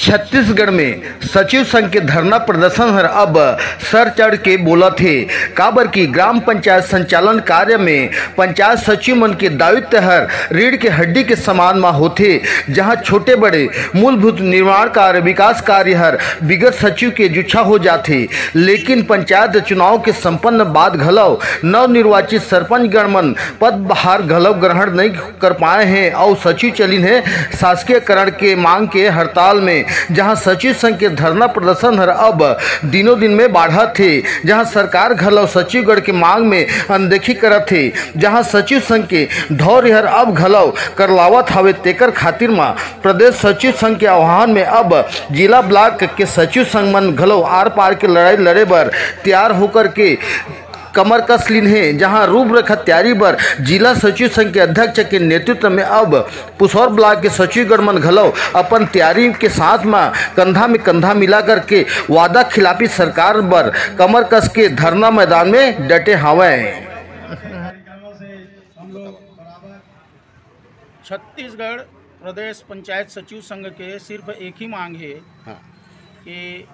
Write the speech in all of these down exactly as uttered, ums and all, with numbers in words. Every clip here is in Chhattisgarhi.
छत्तीसगढ़ में सचिव संघ के धरना प्रदर्शन हर अब सर चढ़ के बोलत हे, काबर कि ग्राम पंचायत संचालन कार्य में पंचायत सचिव मन के दायित्व हर रीढ़ के हड्डी के समान म होथे, जहां छोटे बड़े मूलभूत निर्माण कार्य, विकास कार्य हर बिगत सचिव के जुच्छा हो जाथे। लेकिन पंचायत चुनाव के संपन्न बाद घलव नवनिर्वाचित सरपंच गण मन पदभार घलव ग्रहण नहीं कर पाए हैं और सचिव चलिन है शासकीयकरण के मांग के हड़ताल में, जहां सचिव संघ के धरना प्रदर्शन हर अब दिनों दिन में बाढ़त हे, जहां सरकार घलव सचिवगढ़ के मांग में अनदेखी करत हे, जहां सचिव संघ के धौर हर अब घलव करलावत हवे, तेकर खातिर म प्रदेश सचिव संघ के आह्वान में अब जिला ब्लॉक के सचिव संघ मन घलव आर पार के लड़ाई लड़े बर तैयार होकर के कमर कस लीन हे, जहां रूपरेखा तैयारी बर जिला सचिव संघ के अध्यक्ष के नेतृत्व में अब पुसौर ब्लॉक के सचिवगण मन घलव अपन तैयारी के साथ म कंधा में कंधा मिला करके वादा खिलाफी सरकार बर कमर कस के धरना मैदान में डटे हावय। छत्तीसगढ़ प्रदेश पंचायत सचिव संघ के सिर्फ एक ही मांग हे हाँ। कि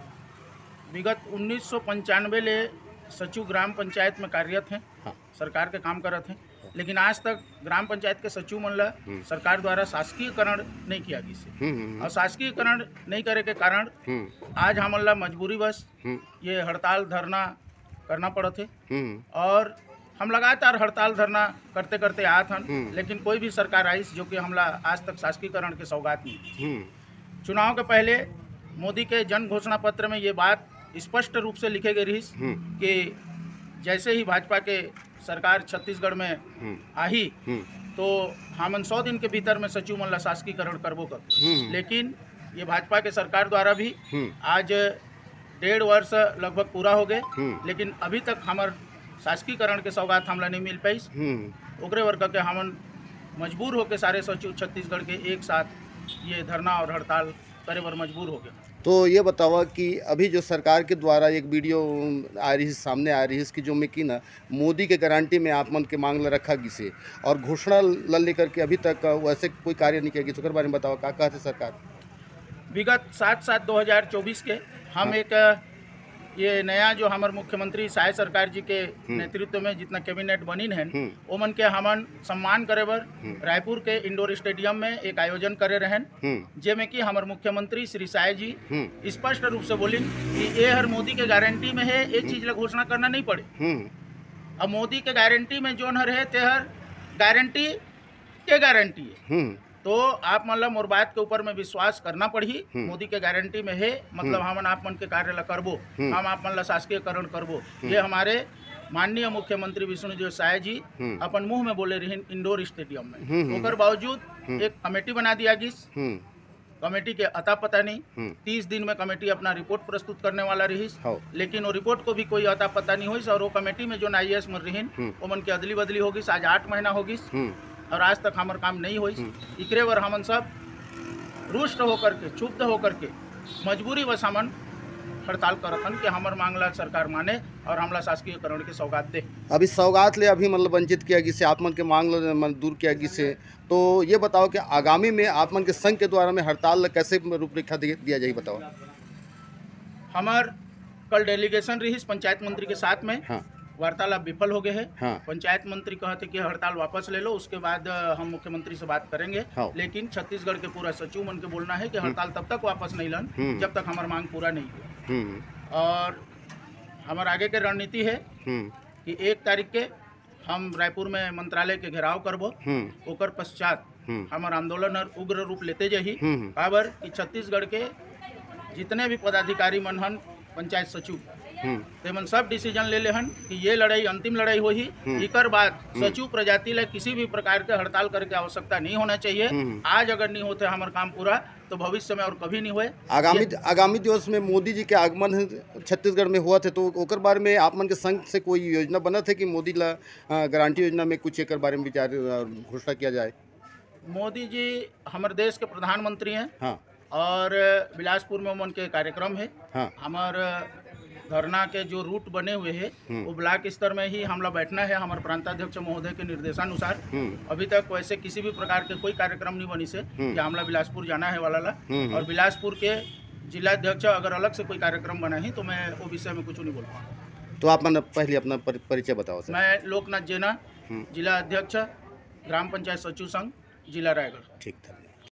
विगत उन्नीस सौ पंचानवे ले सचिव ग्राम पंचायत में कार्यरत हैं, हाँ। सरकार के काम करत हैं, लेकिन आज तक ग्राम पंचायत के सचिव मन ला हम्म। सरकार द्वारा शासकीयकरण नहीं किया गिस हे। हम्म, हम्म, हम्म। और शासकीयकरण नहीं करे के कारण हम्म। आज हमन ला मजबूरी बस हम्म। ये हड़ताल धरना करना पड़त हे। हम्म। और हम लगातार हड़ताल धरना करते करते आत हन, हम्म। लेकिन कोई भी सरकार आइस जो कि हमला आज तक शासकीयकरण के सौगात नहीं दी। हम्म। चुनाव के पहले मोदी के जन घोषणा पत्र में ये बात स्पष्ट रूप से लिखे गए रहिस हम्म। कि जैसे ही भाजपा के सरकार छत्तीसगढ़ में हम्म। आही हम्म। तो हमन सौ दिन के भीतर में सचिव मन ला शासकीयकरण करबो कर। हम्म। लेकिन ये भाजपा के सरकार द्वारा भी हम्म। आज डेढ़ वर्ष लगभग पूरा हो गए, हम्म। लेकिन अभी तक हमर शासकीयकरण के सौगात हमला नहीं मिल पाइस। हम्म। ओकरे बर करके हमन मजबूर होके सारे सचिव छत्तीसगढ़ के एक साथ ये धरना और हड़ताल करे बर मजबूर हो गए। तो ये बतावा कि अभी जो सरकार के द्वारा एक वीडियो आ रही, सामने आ रही है कि जो में कि ना मोदी के गारंटी में आप मन के मांग ला रखा गिसे और घोषणा ला लेकर के अभी तक वैसे कोई कार्य नहीं किया गिस, ओकर बारे में बतावा, का कहते सरकार? विगत सात सात दो हज़ार चउबीस के हम हाँ। एक, अ, ये नया जो हमर मुख्यमंत्री साय सरकार जी के हम्म। नेतृत्व में जितना कैबिनेट बनिन हन, हम्म। ओमन के हमन सम्मान करे बर हम्म। रायपुर के इंडोर स्टेडियम में एक आयोजन करे रहन, हम्म। जेमे कि हमर मुख्यमंत्री श्री साय जी हम्म। स्पष्ट रूप से बोलिन कि ये हर मोदी के गारंटी में है, ये हम्म। चीज ला घोषणा करना नहीं पड़े। हम्म। अब मोदी के गारंटी में जोन हर है, ते हर गारंटी के गारंटी है। हम्म। तो आप मन ला मोर बात के ऊपर में विश्वास करना पड़ही। हम्म। मोदी के गारंटी में है, मतलब हम्म। हमन आप मन के कार्य ला करबो, हम्म। हम आप मन ला शासकीयकरण करबो। हम्म। ये हमारे माननीय मुख्यमंत्री विष्णु देव साय जी हम्म। अपन मुंह में बोले रहिन इंडोर स्टेडियम में। हम्म, हम्म। ओकर बावजूद हम्म। एक कमेटी बना दिया गिस। हम्म। कमेटी के अता पता नहीं। हम्म। तीस दिन में कमेटी अपना रिपोर्ट प्रस्तुत करने वाला रहिस, हाँ। लेकिन वो रिपोर्ट को भी कोई अता पता नहीं होइस और वो कमेटी में जो आईएएस मन रहिन, हम्म। ओमन के अदली बदली हो गिस। आज आठ महीना हो गिस हम्म। और आज तक हमर काम नहीं होइस। हम्म। इकरे बर हमन सब रुष्ट होकर के, क्षुब्ध होकर के मजबूरी बस हमन हड़ताल करत हन कि हमर मांग ला सरकार माने और हमला शासकीयकरण के सौगात दे। अभी सौगात ले अभी मतलब वंचित किया गिसे, आप मन के मांग ला मन दूर किया गिसे, तो ये बताओ कि आगामी में आप मन के संघ के द्वारा में हड़ताल ला कैसे रूपरेखा दि-, दिया जाही, बताओ। हमर कल डेलीगेशन रहिस पंचायत मंत्री के साथ में, हाँ। वार्तालाप विफल हो गए है। हाँ। पंचायत मंत्री कहते कि हड़ताल वापस ले लो, उसके बाद, अ, हम मुख्यमंत्री से बात करेंगे। हाँ। लेकिन छत्तीसगढ़ के पूरा सचिव मन के बोलना है कि हम्म। हड़ताल तब तक वापस नहीं लन, हम्म। जब तक हमार मांग पूरा नहीं हुआ। हम्म। और हमार आगे के रणनीति है हम्म। कि एक तारीख के हम रायपुर में मंत्रालय के घेराव करबो। हम्म। ओकर पश्चात हम्म। हमर आंदोलन हर उग्र रूप लेते जाही। हम्म, हम्म। काबर कि छत्तीसगढ़ के जितने भी पदाधिकारी मन हन, पंचायत सचिव, हम्म। ते मन सब डिसीजन ले लेहन कि ये लड़ाई अंतिम लड़ाई होही। हम्म। इकर बाद हम्म। सचिव प्रजाति ला किसी भी प्रकार के हड़ताल करके आवश्यकता नहीं होना चाहिए। हम्म। आज अगर नहीं होते हमर काम पूरा, तो भविष्य में और कभी नहीं होए। आगामी, ये आगामी दिवस में मोदी जी के आगमन है, छत्तीसगढ़ में हुआ थे, तो ओकर बारे में आप मन के संघ से कोई योजना बनत है कि मोदी ला, अ, गारंटी योजना में कुछ एकर बारे में विचार, अ, घोषणा किया जाए? मोदी जी हमर देश के प्रधानमंत्री हैं हाँ। और बिलासपुर में ओमन के कार्यक्रम है। हाँ। हमर धरना के जो रूट बने हुए हैं, हम्म। वो ब्लॉक स्तर में ही हमला बैठना है, हमर प्रांताध्यक्ष महोदय के निर्देशानुसार। हम्म। अभी तक वैसे किसी भी प्रकार के कोई कार्यक्रम नहीं बनिस है हम्म। कि हमला बिलासपुर जाना है वाला ला। हम्म, हम्म। और बिलासपुर के जिला अध्यक्ष अगर अलग से कोई कार्यक्रम बनाही तो मैं वो विषय में कुछ नहीं बोल पाऊँ। तो आप मन पहले अपना परि-, परिचय बताओ सर। मैं लोकनाथ जेना, हम्म। जिला अध्यक्ष, ग्राम पंचायत सचिव संघ, जिला रायगढ़। ठीक, धन्यवाद।